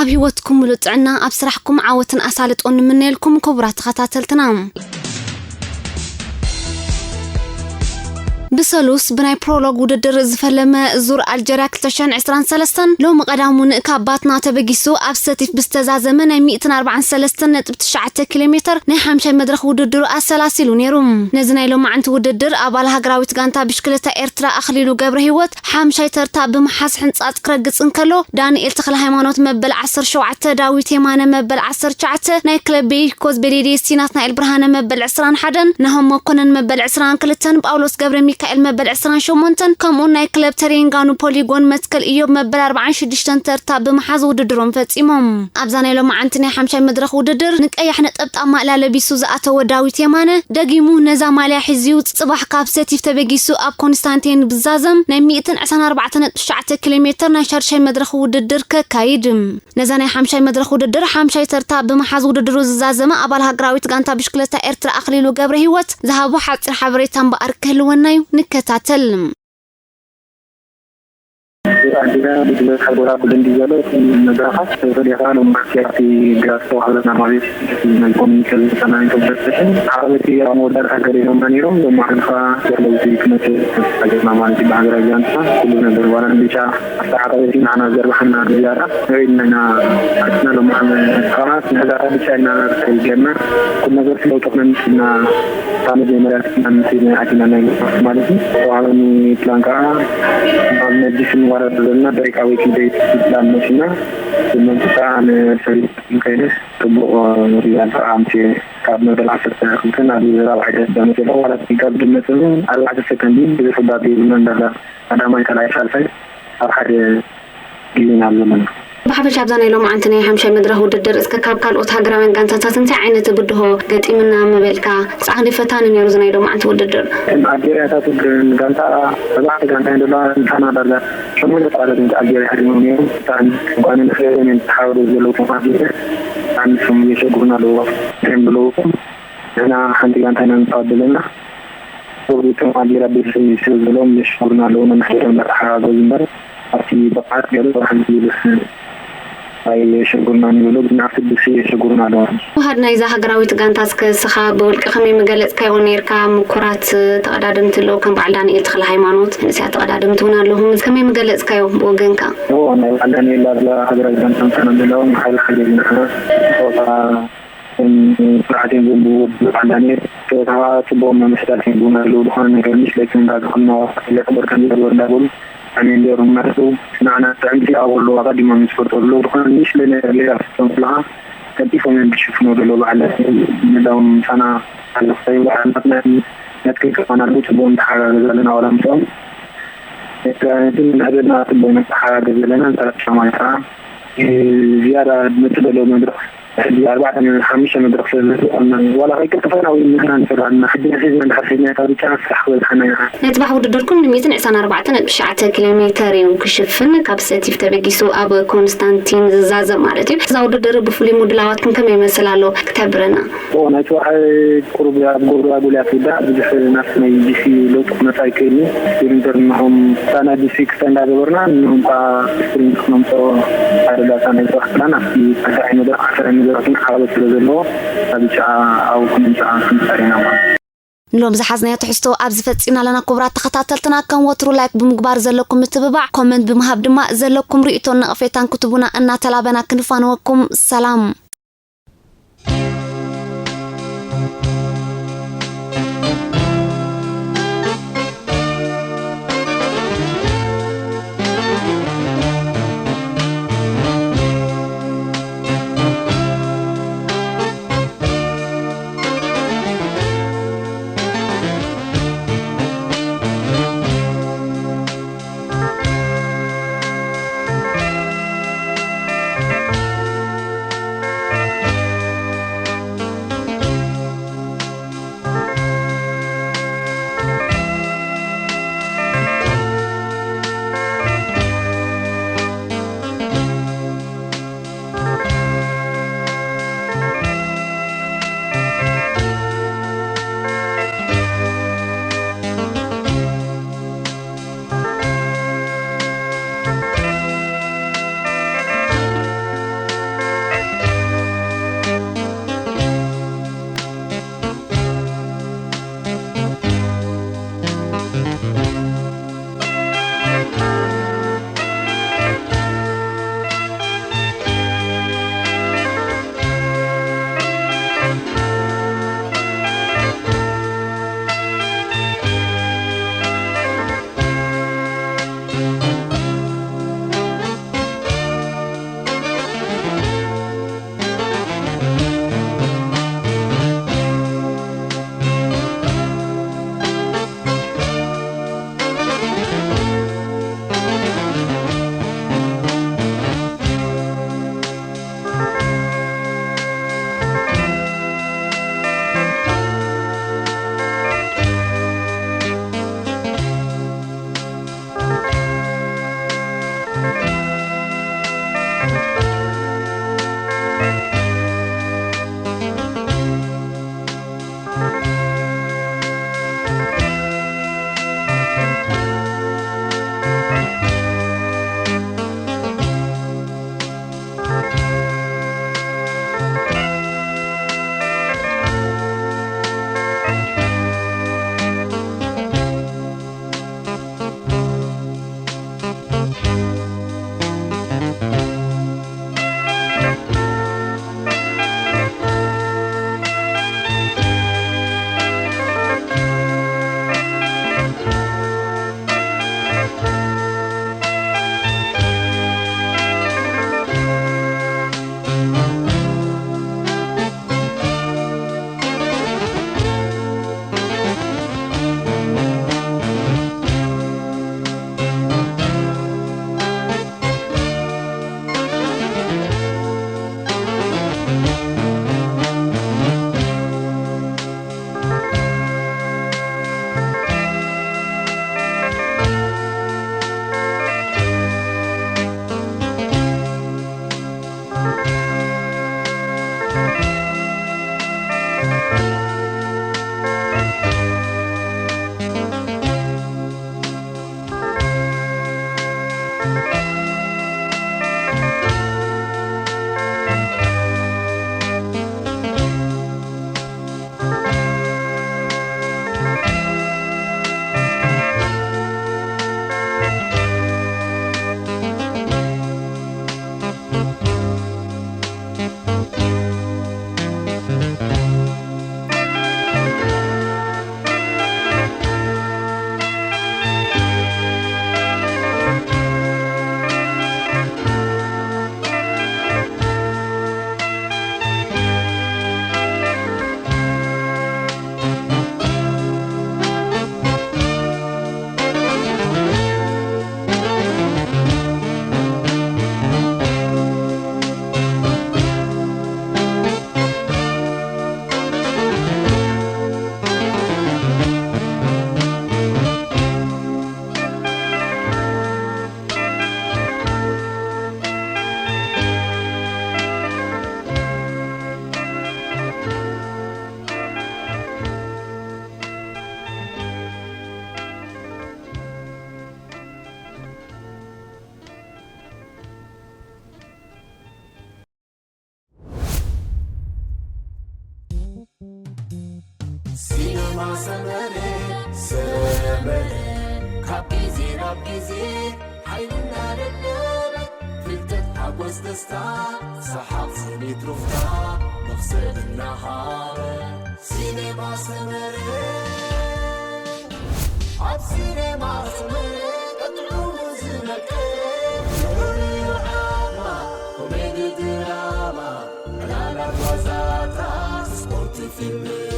ኣብ ህይወትኩም ሙሉእ ጥዕና፣ ኣብ ስራሕኩም ዓወትን ኣሳልጦን ንምነየልኩም ክቡራት ተኸታተልትና። ብሰሉስ ብናይ ፕሮሎግ ውድድር ዝፈለመ ዙር ኣልጀርያ ክልተ ሽሕን ዕስራን ሰለስተን ሎሚ ቀዳሙን ካብ ባትና ተበጊሱ ኣብ ሰቲፍ ብዝተዛዘመ ናይ ሚእትን ኣርባዓን ሰለስተን ነጥቢ ትሽዓተ ኪሎ ሜትር ናይ ሓምሻይ መድረኽ ውድድሩ ኣሰላሲሉ ነይሩ። ነዚ ናይ ሎማዓንቲ ውድድር ኣባል ሃገራዊት ጋንታ ብሽክለታ ኤርትራ ኣኽሊሉ ገብረ ህይወት ሓምሻይ ተርታ ብምሓዝ ሕንጻጽ ክረግጽ እንከሎ፣ ዳንኤል ተኽለ ሃይማኖት መበል ዓሰርተ ሸውዓተ፣ ዳዊት የማነ መበል ዓሰርተ ትሽዓተ፣ ናይ ክለብ ቤይኮዝ ቤሌዴስቲ ናትናኤል ብርሃነ መበል ዕስራን ሓደን፣ ናሆም መኮነን መበል ዕስራን ክልተን፣ ጳውሎስ ገብረ ሚካኤል መበል ዕስራን ሸሞንተን፣ ከምኡውን ናይ ክለብ ተሬንጋኑ ፖሊጎን መትከል ኢዮብ መበል ኣርባዓን ሽዱሽተን ተርታ ብምሓዝ ውድድሮም ፈጺሞም። ኣብዛ ናይ ሎማዓንቲ ናይ ሓምሻይ መድረኽ ውድድር ንቀያሕ ነጠብጣብ ማልያ ለቢሱ ዝኣተወ ዳዊት የማነ፣ ደጊሙ ነዛ ማልያ ሒዙ ጽባሕ ካብ ሰቲፍ ተበጊሱ ኣብ ኮንስታንቲን ብዛዘም ናይ ሚእትን ዕስራን ኣርባዕተን ነጥቢ ትሽዓተ ኪሎ ሜትር ናይ ሻድሻይ መድረኽ ውድድር ከካይድ። ነዛ ናይ ሓምሻይ መድረኽ ውድድር ሓምሻይ ተርታ ብምሓዝ ውድድሩ ዝዛዘመ ኣባል ሃገራዊት ጋንታ ብሽክለታ ኤርትራ ኣኽሊሉ ገብረ ህይወት ዝሃቦ ሓጺር ሓበሬታ እምበኣር ክህልወና እዩ፣ ንከታተል። ኣዲና ብግዘት ሓጎራ ኩሉ እንዲ ዘሎ እቲ መድረኻት ተፈሊኻ ሎማት ኣብቲ ግራት ዝተዋህበትና ማለት ናይ ኮሚኒኬ ሰናይ ኮምፕለክሽን ዓቐበቲ ኣብ መወዳእታ ገሊሎምና ነይሮም። ሎማዓንቲ ከዓ ዘለውቲ ክመፅእ ተስፋ ጌርና ማለት እዩ። ብሃገራዊ ዛንታ ኩሉ ነገር ዋላ ንብጫ ኣብቲ ዓቐበቲ ንዓና ዘርባሓና ዝያዳ ንበይንና ኢና ኣርክና። ሎማዓንቲ ንሕዛታ ብጫ ኢና ጌርና ኩሉ ነገር ለውጢ ክነምፅእ ኢና ካብ መጀመርያ ኣቲና ምስ ኣቲና ናይ ማለት እዩ። ዝተዋህበኒ ፕላን ከዓ ኣብ መዲስ ንዋረድ ዘለና ብሬካወይ ክንደይ ፕላን መሲና ብመንፅእ ከዓ ንፈሊጥ ንኸይደስ ፅቡቕ ሪዛልት ከዓ ኣምፅኤ ካብ መበል ዓሰርተ ክልተ ናብ ራብዓይ ደረጃ መፅእ ኣለኹ። ዋላ እቲ ካብ ድመፅእ ኣርባዕተ ሰከንድ ብዙሕ ባብ የብሉን። እንዳዛ ቀዳማይ ካልኣይ ሳልሳይ ኣብ ሓደ ጊዜ ኢና ዘለና። ብሓፈሻ ኣብዛ ናይ ሎማዓንቲ ናይ ሓምሻይ መድረኽ ውድድር እስከ ካብ ካልኦት ሃገራውያን ጋንታታት እንታይ ዓይነት ብድሆ ገጢምና ምበልካ? ብጣዕሚ ፈታኒ ነይሩ እዚ ናይ ሎማዓንቲ ውድድር። እተን ኣልጀርያታት ውድድር ጋንታ ተባዕቲ ጋንታ እየን ዘለዋ። ንሳና ዳርጋ ሸሞንተ ተቓዳደምቲ ኣልጀርያ ሃዲሞም ነይሮም። ብጣዕሚ እኳ ንንሕዘን እየን ተሓባበሩ ዘለዉ እቶም ኣልጀርያ። ብጣዕሚ ንሶም የሸግሩና ኣለዉ። እዮም ዘለዉ። ንሕና ሓንቲ ጋንታ ኢና ንፃወት ዘለና። እቶም ኣልጀርያ ቤተሰብ ስለ ዘለዎም የሽኩሩና ኣለዉ። ነንሕድሕዶም እናተሓጋገዙ እምበር ኣብቲ ብቕዓት ገለ ሓንቲ ዝብልስ ኣየሸጉርናን ይብሉ፣ ግን ኣብቲ ብስ የሸጉሩና ኣለዉ። ውሃድ ናይዛ ሃገራዊት ጋንታ እስከ እስኻ ብውልቂ ከመይ ምገለጽካዮ ነይርካ? ምኩራት ተቐዳደምቲ ኣለዉ ከም በዓል ዳንኤል ተኽለ ሃይማኖት፣ መንእሰያት ተቐዳደምቲ እውን ኣለዉ። ከመይ ምገለጽካዮ ብወገንካ? እዎ፣ ናይ በዓል ዳንኤል ኣብዛ ሃገራዊት ጋንታ ምሳና ዘለዎም ሓይሊ ሓገዝ ንዓና ጸወታ ስርዓት እዮም ዘንብቡ። ብዓል ዳንኤል ጸወታ ጽቡቕ መምስላት የንብቡና ኣለዉ። ዝኾነ ነገር ንእሽተይ ክንዳ ዝኾንና ዋላ ክብር ከም ዘለዎ እንዳበሉ ኣሜን ገይሮም እናተሰዉ ንዓና ጥዕምቲ ይኣቡ ኣለዉ። ኣቐዲሞም ዝፈልጡ ኣለዉ። ዝኾነ ንእሽተይ ነገር ጌጋ ፍጸም ከለኻ ቀልጢፎም እዮም ዝሽፍኑ ዘለዉ። በዓል ዳንኤል ንላውን ምሳና ኣለዉ። በዓል ናትና መትከል ከማን ኣለዉ። ጽቡቕ ንተሓጋገዝ ኣለና ዋላ ምስኦም። ግን ንሕድና ጽቡቕ ንተሓጋገዝ ዘለና ንሰራሕቲ ሰማይ ከዓ ዝያዳ ዝመጽእ ዘሎ መድረኽ ሕጂ ኣርባዕተ ሓሙሽተ መድረኽ ስለ ዝመጽእ ዋላ ከይቅልጥፈና ወይ ንሕና ንፈርሃልና ሕጂ ንሕዝና እንድሕር ሒዝና እታ ብቻ ስራሕ ክበዝሓና ኢና። ናይ ጽባሕ ውድድርኩም ን ሚእትን ዕስራን ኣርባዕተን ነጥቢ ትሽዓተ ኪሎ ሜተር እዩ ክሽፍን። ካብ ሰቲፍ ተበጊሱ ኣብ ኮንስታንቲን ዝዛዘም ማለት እዩ። እዛ ውድድር ብፍሉይ ምድላዋትኩም ከመይ ይመስል ኣሎ ክትሕብረና? እዎ፣ ናይ ጽባሕ ቁሩብ ኣብ ጎዶኣ ጎልያ ትውዳእ። ብዙሕ ናብቲ ናይ ዲሲ ለውጢ ክመጽእ ኣይክእልን እዩ። ስፒሪንተር ንዕኦም እታ ናይ ዲሲ ክስተ እንዳገበርና፣ ንዕኦም ከኣ ስፕሪንት ክነምጽኦ ኣደላታ ናይ ጽባሕ ፕላን። ኣብቲ ታሽዓይ መድረኽ፣ ዓሰርተ መድረኽን ዓቐበት ስለ ዘለዎ፣ ኣብ ብጫ ኣብኡ ክነምጽኣ ክንጽዕር ኢና ማለት እዩ። ንሎም ዝሓዝናዮ ትሕዝቶ ኣብዚ ፈጺምና ኣለና። ክቡራት ተኸታተልትና፣ ከም ወትሩ ላይክ ብምግባር ዘለኩም ምትብባዕ፣ ኮመንት ብምሃብ ድማ ዘለኩም ርእይቶን ነቐፌታን ክትቡና እናተላበና ክንፋነወኩም። ሰላም። ሰመረ ሰመረ ካብ ግዜ ናብ ግዜ ሓይልና ደደበ ፍልጠት ሓጎስ ደስታ ሰሓቕ ስኒት ሩፍታ መኽሰብ እናሃበ ሲኔማ ሰመረ ኣብ ሲኔማ ሰመረ ቀጥዑ ዝመቀ ርዑዓማ ኮሜዲ ድራማ ዕላላት ዋዛታት ስፖርት ፊልም